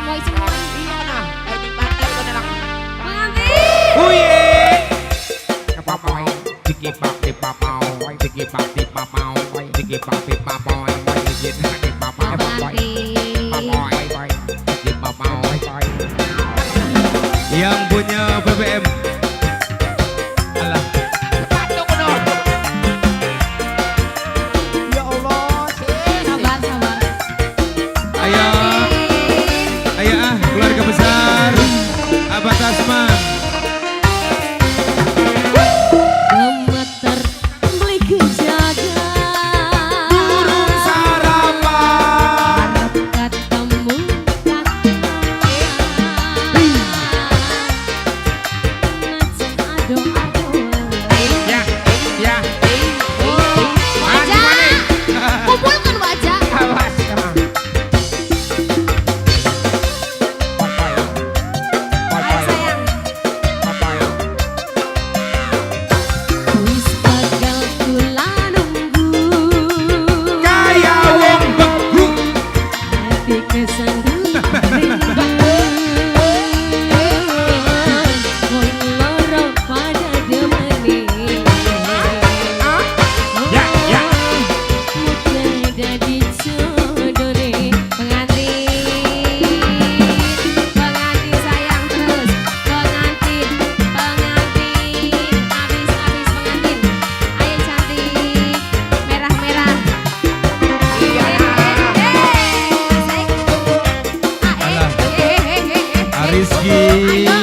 Gemoy-gemoy. Iya nah, ayo ning pantai ko na lang. Pengantin. Uye. Papoy, tiki pap di papau, tiki pap di papau, tiki pap di papoy, tiki di papau, Pengantin. papoy, tiki papau. Yang punya BBM. Alah, Sepatu ko no. Ya Allah, sis. Sabar, sabar. Ayo, ayo ah, keluarga besar. Abah Tasman. Gemeter beli kejaga. Durung sarapan. Ketemu kakak. Najan ado-ado. Ya, ya. Oh, wajah. Kumpulkan wajah. Awas. Ayo sayang. Wis pegel kula nunggu. Kaya wong begu. Hati kesandung rindu. Wong loro pada demene. Ya, ya. Muda dadi jodone. Pengantin, pengantin sayang terus. Pengantin, pengantin, habis habis pengantin. Ayo cantik, merah merah. Iya. Eh, eh, eh. Alah. Eh, eh, eh, eh, eh. Ariski.